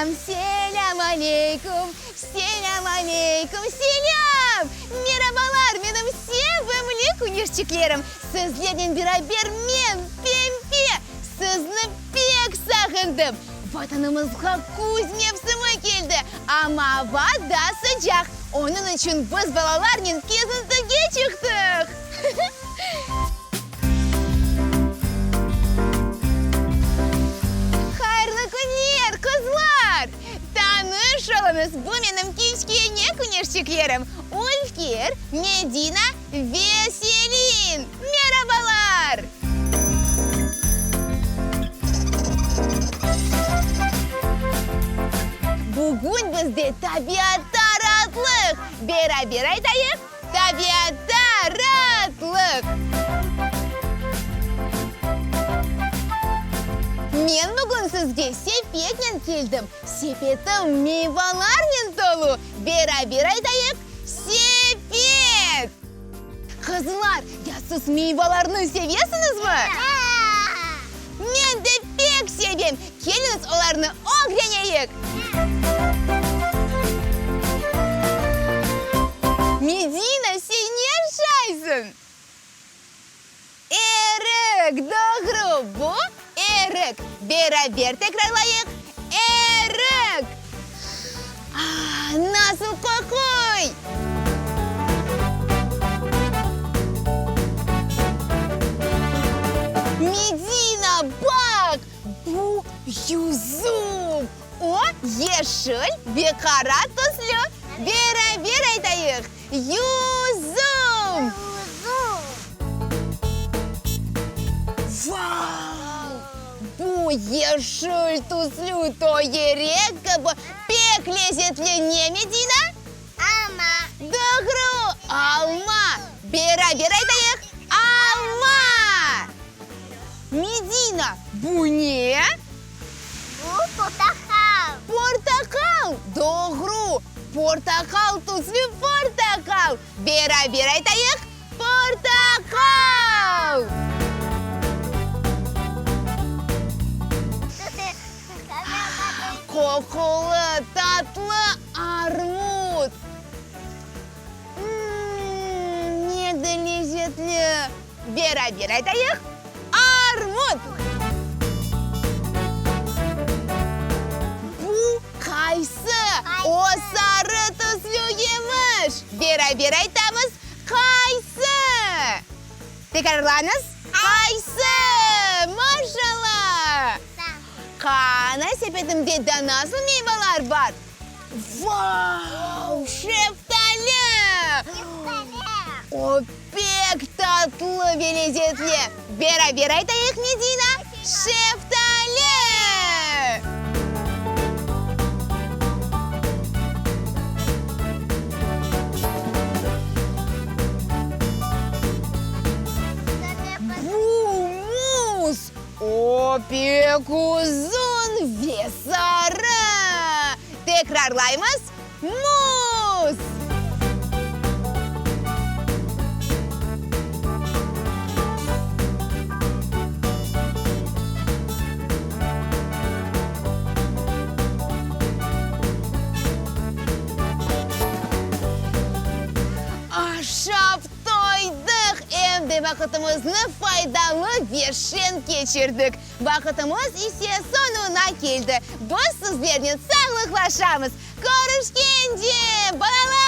Aleyküm, selâm aleyküm, selâm aleyküm, selâm! Merabalar, menim sevimli küneşçiklerim! Sizlernen beraber men, Pempe, sizni pek sağındım! Vatanımızğa küz mevsimi keldi, amma ava daa sıcaq, onıñ içün biz balalarnen kezintige çıqtıq. Hayırlı künler, qızlar! Tanış oluñız, bu menim kiçkene küneşçiklerim, Ülker, Medina ve Selin! Merabalar! Bugün bizde tabiatta raatlıq! Beraber aytayıq, Tabiatta raatlıq! Men bugün sizge sepetnen keldim. Sepetim meyvalarnen tolu. Beraber aytayıq, Sepet! Qızlar, ya siz meyvalarnı sevesiñizmi? Men de pek sevem. Keliñiz, olarnı ögreneyik! Medina, sen ne aşaysıñ? Erik! Doğru, bu erik. Beraber tekrarlayıq, erik! Ah, nasıl qoquy! Medina, baq, bu yüzüm! O, yeşil ve qara tüslü. Beraber aytayıq, yüzüm! Vau! Bu yeşil tüslü toyerek kibi pek lezetli ne, Medina? Alma. Doğru, alma. Beraber aytayıq, alma! Medina, bu ne? Bu portaqal. Portaqal, doğru. Portaqal tüslü portaqal. Beraber aytayıq, Portaqal! Qoqulı, tatlı armut! Mmm, ne de lezetli! Beraber aytayıq, armut! Bu qaysı? O sarı tüslü yemiş! Beraber aytamız, Qaysı? Tekrarlañız, qaysı? Maşallah! Qana, sepetimde daa nasıl meyvalar bar? Vau, şeftali! O pek tatlı ve lezetli. Beraber aytayıq, Medina, şeftali! Bu muz! O pek uzun ve sarı. Tekrarlaymız, muz! Aşap toydıq, em de vaqıtımıznı faydalı ve şeñ keçirdik. Vaqıtımız ise soñuna keldi. Biz sizlernen sağlıqlaşamız. Körüşkence, balalar!